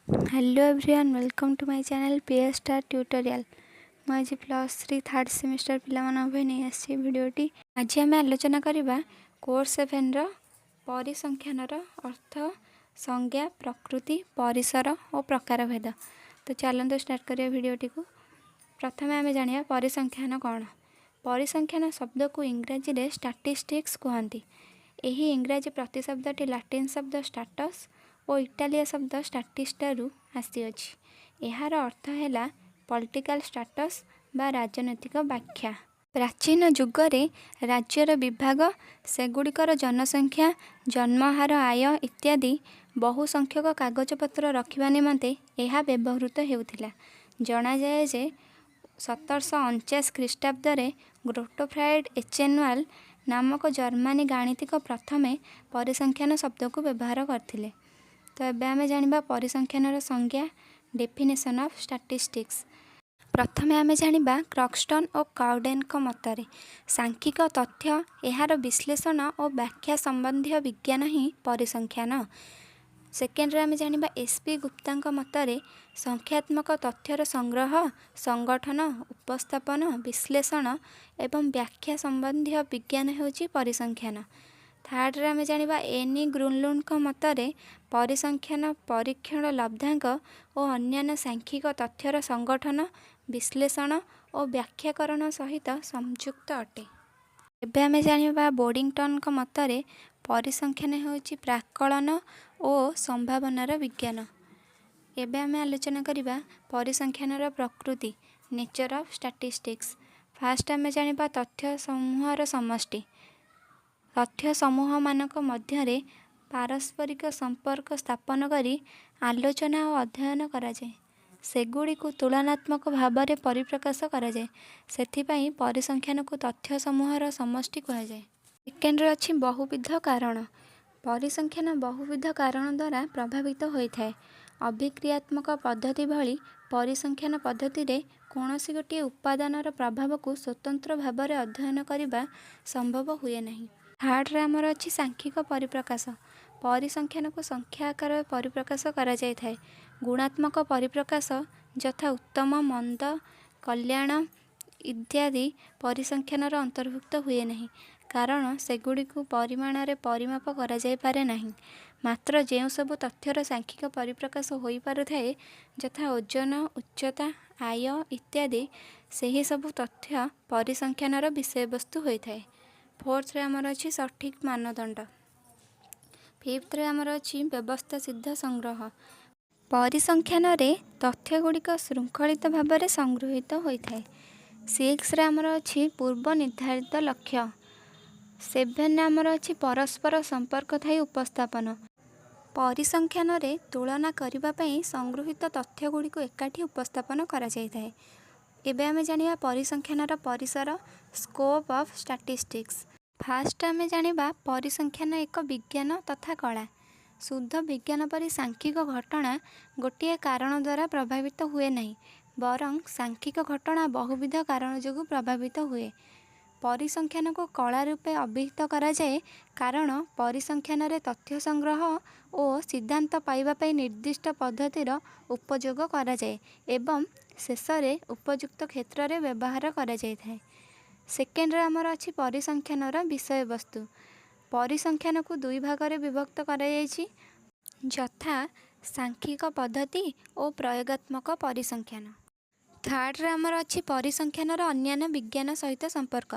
Hello everyone, welcome to my channel PS Star Tutorial. ମୁଁ ଆଜି +3 third semester ପିଲାମାନଙ୍କ ପାଇଁ ନେଇ ଆସିଛି ଭିଡ଼ିଓଟି। ଆଜି ଆମେ ଆଲୋଚନା କରିବା କୋର୍ସ 7ର ପରିସଂଖ୍ୟାନର ଅର୍ଥ, ସଂଜ୍ଞା, ପ୍ରକୃତି, ପରିସର ଓ ପ୍ରକାରଭେଦ। ତ ଚାଲନ୍ତୁ ଷ୍ଟାର୍ଟ କରିବା ଭିଡ଼ିଓଟିକୁ। ପ୍ରଥମେ ଆମେ ଜାଣିବା ପରିସଂଖ୍ୟାନ କ'ଣ। ପରିସଂଖ୍ୟାନ ଶବ୍ଦକୁ ଇଂରାଜୀରେ ଷ୍ଟାଟିଷ୍ଟିକ୍ସ କୁହନ୍ତି। ଏହି ଇଂରାଜୀ ପ୍ରତିଶବ୍ଦଟି ଲାଟିନ୍ ଶବ୍ଦ ଷ୍ଟାଟସ୍ ଓ ଇଟାଲୀୟ ଶବ୍ଦ ଷ୍ଟାଟିଷ୍ଟାରୁ ଆସିଅଛି। ଏହାର ଅର୍ଥ ହେଲା ପଲିଟିକାଲ ଷ୍ଟାଟସ୍ ବା ରାଜନୈତିକ ବ୍ୟାଖ୍ୟା। ପ୍ରାଚୀନ ଯୁଗରେ ରାଜ୍ୟର ବିଭାଗ, ସେଗୁଡ଼ିକର ଜନସଂଖ୍ୟା, ଜନ୍ମହାର, ଆୟ ଇତ୍ୟାଦି ବହୁ ସଂଖ୍ୟକ କାଗଜପତ୍ର ରଖିବା ନିମନ୍ତେ ଏହା ବ୍ୟବହୃତ ହେଉଥିଲା। ଜଣାଯାଏ ଯେ 1749 ଖ୍ରୀଷ୍ଟାବ୍ଦରେ ଗୋଟଫ୍ରାଇଡ୍ ଏଚେନୱାଲ ନାମକ ଜର୍ମାନୀ ଗାଣିତିକ ପ୍ରଥମେ ପରିସଂଖ୍ୟାନ ଶବ୍ଦକୁ ବ୍ୟବହାର କରିଥିଲେ। ତ ଏବେ ଆମେ ଜାଣିବା ପରିସଂଖ୍ୟାନର ସଂଜ୍ଞା, ଡେଫିନେସନ୍ ଅଫ୍ ଷ୍ଟାଟିଷ୍ଟିକ୍ସ। ପ୍ରଥମେ ଆମେ ଜାଣିବା କ୍ରକ୍ସଟନ୍ ଓ କାଉଡେନଙ୍କ ମତରେ ସାଂଖ୍ୟିକ ତଥ୍ୟ, ଏହାର ବିଶ୍ଳେଷଣ ଓ ବ୍ୟାଖ୍ୟା ସମ୍ବନ୍ଧୀୟ ବିଜ୍ଞାନ ହିଁ ପରିସଂଖ୍ୟାନ। ସେକେଣ୍ଡରେ ଆମେ ଜାଣିବା ଏସ୍ ପି ଗୁପ୍ତାଙ୍କ ମତରେ ସଂଖ୍ୟାତ୍ମକ ତଥ୍ୟର ସଂଗ୍ରହ, ସଂଗଠନ, ଉପସ୍ଥାପନ, ବିଶ୍ଳେଷଣ ଏବଂ ବ୍ୟାଖ୍ୟା ସମ୍ବନ୍ଧୀୟ ବିଜ୍ଞାନ ହେଉଛି ପରିସଂଖ୍ୟାନ। ଥାର୍ଡ଼ରେ ଆମେ ଜାଣିବା ଏନ୍ ଇ ଗ୍ରୁନଲୁଣ୍ଡଙ୍କ ମତରେ ପରିସଂଖ୍ୟାନ ପରୀକ୍ଷଣ ଲବ୍ଧାଙ୍କ ଓ ଅନ୍ୟାନ୍ୟ ସାଂଖ୍ୟିକ ତଥ୍ୟର ସଂଗଠନ, ବିଶ୍ଳେଷଣ ଓ ବ୍ୟାଖ୍ୟାକରଣ ସହିତ ସଂଯୁକ୍ତ ଅଟେ। ଏବେ ଆମେ ଜାଣିବା ବୋଡ଼ିଂଟନଙ୍କ ମତରେ ପରିସଂଖ୍ୟାନ ହେଉଛି ପ୍ରାକଳନ ଓ ସମ୍ଭାବନାର ବିଜ୍ଞାନ। ଏବେ ଆମେ ଆଲୋଚନା କରିବା ପରିସଂଖ୍ୟାନର ପ୍ରକୃତି, ନେଚର ଅଫ୍ ଷ୍ଟାଟିଷ୍ଟିକ୍ସ। ଫାଷ୍ଟ ଆମେ ଜାଣିବା ତଥ୍ୟ ସମୂହର ସମଷ୍ଟି। ତଥ୍ୟ ସମୂହମାନଙ୍କ ମଧ୍ୟରେ ପାରସ୍ପରିକ ସମ୍ପର୍କ ସ୍ଥାପନ କରି ଆଲୋଚନା ଓ ଅଧ୍ୟୟନ କରାଯାଏ। ସେଗୁଡ଼ିକୁ ତୁଳନାତ୍ମକ ଭାବରେ ପରିପ୍ରକାଶ କରାଯାଏ। ସେଥିପାଇଁ ପରିସଂଖ୍ୟାନକୁ ତଥ୍ୟ ସମୂହର ସମଷ୍ଟି କୁହାଯାଏ। ସେକେଣ୍ଡରେ ଅଛି ବହୁବିଧ କାରଣ। ପରିସଂଖ୍ୟାନ ବହୁବିଧ କାରଣ ଦ୍ୱାରା ପ୍ରଭାବିତ ହୋଇଥାଏ। ଅଭିକ୍ରିୟାତ୍ମକ ପଦ୍ଧତି ଭଳି ପରିସଂଖ୍ୟାନ ପଦ୍ଧତିରେ କୌଣସି ଗୋଟିଏ ଉପାଦାନର ପ୍ରଭାବକୁ ସ୍ୱତନ୍ତ୍ର ଭାବରେ ଅଧ୍ୟୟନ କରିବା ସମ୍ଭବ ହୁଏ ନାହିଁ। ଥାର୍ଡ଼ରେ ଆମର ଅଛି ସାଂଖ୍ୟିକ ପରିପ୍ରକାଶ। ପରିସଂଖ୍ୟାନକୁ ସଂଖ୍ୟା ଆକାରରେ ପରିପ୍ରକାଶ କରାଯାଇଥାଏ। ଗୁଣାତ୍ମକ ପରିପ୍ରକାଶ ଯଥା ଉତ୍ତମ, ମନ୍ଦ, କଲ୍ୟାଣ ଇତ୍ୟାଦି ପରିସଂଖ୍ୟାନର ଅନ୍ତର୍ଭୁକ୍ତ ହୁଏ ନାହିଁ, କାରଣ ସେଗୁଡ଼ିକୁ ପରିମାଣରେ ପରିମାପ କରାଯାଇପାରେ ନାହିଁ। ମାତ୍ର ଯେଉଁସବୁ ତଥ୍ୟର ସାଂଖ୍ୟିକ ପରିପ୍ରକାଶ ହୋଇପାରୁଥାଏ, ଯଥା ଓଜନ, ଉଚ୍ଚତା, ଆୟ ଇତ୍ୟାଦି, ସେହିସବୁ ତଥ୍ୟ ପରିସଂଖ୍ୟାନର ବିଷୟବସ୍ତୁ ହୋଇଥାଏ। ଫୋର୍ଥରେ ଆମର ଅଛି ସଠିକ୍ ମାନଦଣ୍ଡ। ଫିଫ୍ଥରେ ଆମର ଅଛି ବ୍ୟବସ୍ଥା ସିଦ୍ଧ ସଂଗ୍ରହ। ପରିସଂଖ୍ୟାନରେ ତଥ୍ୟଗୁଡ଼ିକ ଶୃଙ୍ଖଳିତ ଭାବରେ ସଂଗୃହୀତ ହୋଇଥାଏ। ସିକ୍ସରେ ଆମର ଅଛି ପୂର୍ବ ନିର୍ଦ୍ଧାରିତ ଲକ୍ଷ୍ୟ। ସେଭେନରେ ଆମର ଅଛି ପରସ୍ପର ସମ୍ପର୍କ ଥାଇ ଉପସ୍ଥାପନ। ପରିସଂଖ୍ୟାନରେ ତୁଳନା କରିବା ପାଇଁ ସଂଗୃହୀତ ତଥ୍ୟଗୁଡ଼ିକୁ ଏକାଠି ଉପସ୍ଥାପନ କରାଯାଇଥାଏ। ଏବେ ଆମେ ଜାଣିବା ପରିସଂଖ୍ୟାନର ପରିସର, ସ୍କୋପ୍ ଅଫ୍ ଷ୍ଟାଟିଷ୍ଟିକ୍ସ। ଫାଷ୍ଟ ଆମେ ଜାଣିବା ପରିସଂଖ୍ୟାନ ଏକ ବିଜ୍ଞାନ ତଥା କଳା। ଶୁଦ୍ଧ ବିଜ୍ଞାନ ପରି ସାଂଖ୍ୟିକ ଘଟଣା ଗୋଟିଏ କାରଣ ଦ୍ୱାରା ପ୍ରଭାବିତ ହୁଏ ନାହିଁ, ବରଂ ସାଂଖ୍ୟିକ ଘଟଣା ବହୁବିଧ କାରଣ ଯୋଗୁଁ ପ୍ରଭାବିତ ହୁଏ। ପରିସଂଖ୍ୟାନକୁ କଳା ରୂପେ ଅଭିହିତ କରାଯାଏ, କାରଣ ପରିସଂଖ୍ୟାନରେ ତଥ୍ୟ ସଂଗ୍ରହ ଓ ସିଦ୍ଧାନ୍ତ ପାଇବା ପାଇଁ ନିର୍ଦ୍ଦିଷ୍ଟ ପଦ୍ଧତିର ଉପଯୋଗ କରାଯାଏ ଏବଂ ଶେଷରେ ଉପଯୁକ୍ତ କ୍ଷେତ୍ରରେ ବ୍ୟବହାର କରାଯାଇଥାଏ। ସେକେଣ୍ଡରେ ଆମର ଅଛି ପରିସଂଖ୍ୟାନର ବିଷୟବସ୍ତୁ। ପରିସଂଖ୍ୟାନକୁ ଦୁଇ ଭାଗରେ ବିଭକ୍ତ କରାଯାଇଛି, ଯଥା ସାଂଖ୍ୟିକ ପଦ୍ଧତି ଓ ପ୍ରୟୋଗାତ୍ମକ ପରିସଂଖ୍ୟାନ। ଥାର୍ଡ଼ରେ ଆମର ଅଛି ପରିସଂଖ୍ୟାନର ଅନ୍ୟାନ୍ୟ ବିଜ୍ଞାନ ସହିତ ସମ୍ପର୍କ।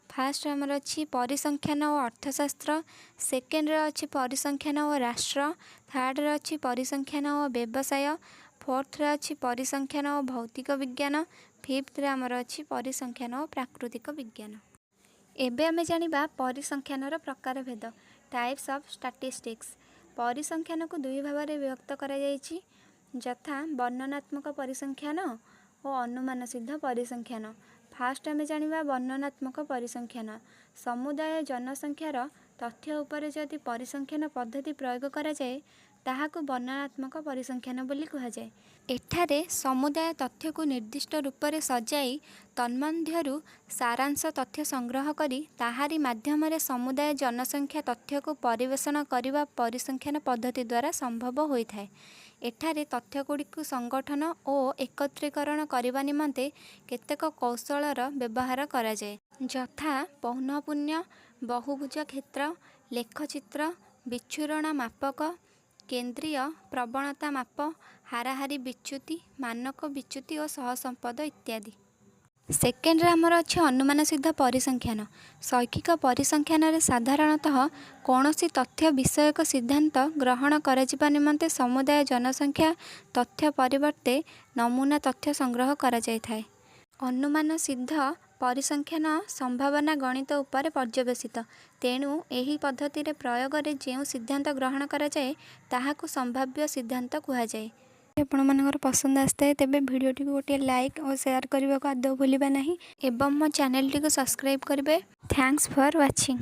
ଫାଷ୍ଟ ଆମର ଅଛି ପରିସଂଖ୍ୟାନ ଓ ଅର୍ଥଶାସ୍ତ୍ର, ସେକେଣ୍ଡରେ ଅଛି ପରିସଂଖ୍ୟାନ ଓ ରାଷ୍ଟ୍ର, ଥାର୍ଡ଼ରେ ଅଛି ପରିସଂଖ୍ୟାନ ଓ ବ୍ୟବସାୟ, ଫୋର୍ଥରେ ଅଛି ପରିସଂଖ୍ୟାନ ଓ ଭୌତିକ ବିଜ୍ଞାନ, ଫିଫ୍ଥରେ ଆମର ଅଛି ପରିସଂଖ୍ୟାନ ଓ ପ୍ରାକୃତିକ ବିଜ୍ଞାନ। ଏବେ ଆମେ ଜାଣିବା ପରିସଂଖ୍ୟାନର ପ୍ରକାରଭେଦ, ଟାଇପ୍ସ ଅଫ୍ ଷ୍ଟାଟିଷ୍ଟିକ୍ସ। ପରିସଂଖ୍ୟାନକୁ ଦୁଇ ଭାଗରେ ବିଭକ୍ତ କରାଯାଇଛି, ଯଥା ବର୍ଣ୍ଣନାତ୍ମକ ପରିସଂଖ୍ୟାନ ଓ ଅନୁମାନସିଦ୍ଧ ପରିସଂଖ୍ୟାନ। ଫାଷ୍ଟ ଆମେ ଜାଣିବା ବର୍ଣ୍ଣନାତ୍ମକ ପରିସଂଖ୍ୟାନ। ସମୁଦାୟ ଜନସଂଖ୍ୟାର ତଥ୍ୟ ଉପରେ ଯଦି ପରିସଂଖ୍ୟାନ ପଦ୍ଧତି ପ୍ରୟୋଗ କରାଯାଏ, ତାହାକୁ ବର୍ଣ୍ଣନାତ୍ମକ ପରିସଂଖ୍ୟାନ ବୋଲି କୁହାଯାଏ। ଏଠାରେ ସମୁଦାୟ ତଥ୍ୟକୁ ନିର୍ଦ୍ଦିଷ୍ଟ ରୂପରେ ସଜାଇ ତନ୍ମଧ୍ୟରୁ ସାରାଂଶ ତଥ୍ୟ ସଂଗ୍ରହ କରି ତାହାରି ମାଧ୍ୟମରେ ସମୁଦାୟ ଜନସଂଖ୍ୟା ତଥ୍ୟକୁ ପରିବେଷଣ କରିବା ପରିସଂଖ୍ୟାନ ପଦ୍ଧତି ଦ୍ୱାରା ସମ୍ଭବ ହୋଇଥାଏ। ଏଠାରେ ତଥ୍ୟଗୁଡ଼ିକୁ ସଂଗଠନ ଓ ଏକତ୍ରୀକରଣ କରିବା ନିମନ୍ତେ କେତେକ କୌଶଳର ବ୍ୟବହାର କରାଯାଏ, ଯଥା ପୌନଃପୁନ୍ୟ, ବହୁଭୁଜ କ୍ଷେତ୍ର, ଲେଖଚିତ୍ର, ବିଚ୍ଛୁରଣ ମାପକ, କେନ୍ଦ୍ରୀୟ ପ୍ରବଣତା ମାପ, ହାରାହାରି ବିଚ୍ୟୁତି, ମାନକ ବିଚ୍ୟୁତି ଓ ସହସମ୍ପଦ ଇତ୍ୟାଦି। ସେକେଣ୍ଡରେ ଆମର ଅଛି ଅନୁମାନ ସିଦ୍ଧ ପରିସଂଖ୍ୟାନ। ଶୈକ୍ଷିକ ପରିସଂଖ୍ୟାନରେ ସାଧାରଣତଃ କୌଣସି ତଥ୍ୟ ବିଷୟକ ସିଦ୍ଧାନ୍ତ ଗ୍ରହଣ କରାଯିବା ନିମନ୍ତେ ସମୁଦାୟ ଜନସଂଖ୍ୟା ତଥ୍ୟ ପରିବର୍ତ୍ତେ ନମୁନା ତଥ୍ୟ ସଂଗ୍ରହ କରାଯାଇଥାଏ। ଅନୁମାନ ସିଦ୍ଧ ପରିସଂଖ୍ୟାନ ସମ୍ଭାବନା ଗଣିତ ଉପରେ ପର୍ଯ୍ୟବସିତ। ତେଣୁ ଏହି ପଦ୍ଧତିରେ ପ୍ରୟୋଗରେ ଯେଉଁ ସିଦ୍ଧାନ୍ତ ଗ୍ରହଣ କରାଯାଏ, ତାହାକୁ ସମ୍ଭାବ୍ୟ ସିଦ୍ଧାନ୍ତ କୁହାଯାଏ। ଆପଣମାନଙ୍କର ପସନ୍ଦ ଆସିଥାଏ, ତେବେ ଭିଡ଼ିଓଟିକୁ ଗୋଟିଏ ଲାଇକ୍ ଓ ସେୟାର କରିବାକୁ ଆଦୌ ଭୁଲିବା ନାହିଁ ଏବଂ ମୋ ଚ୍ୟାନେଲଟିକୁ ସବସ୍କ୍ରାଇବ୍ କରିବେ। Thanks for watching.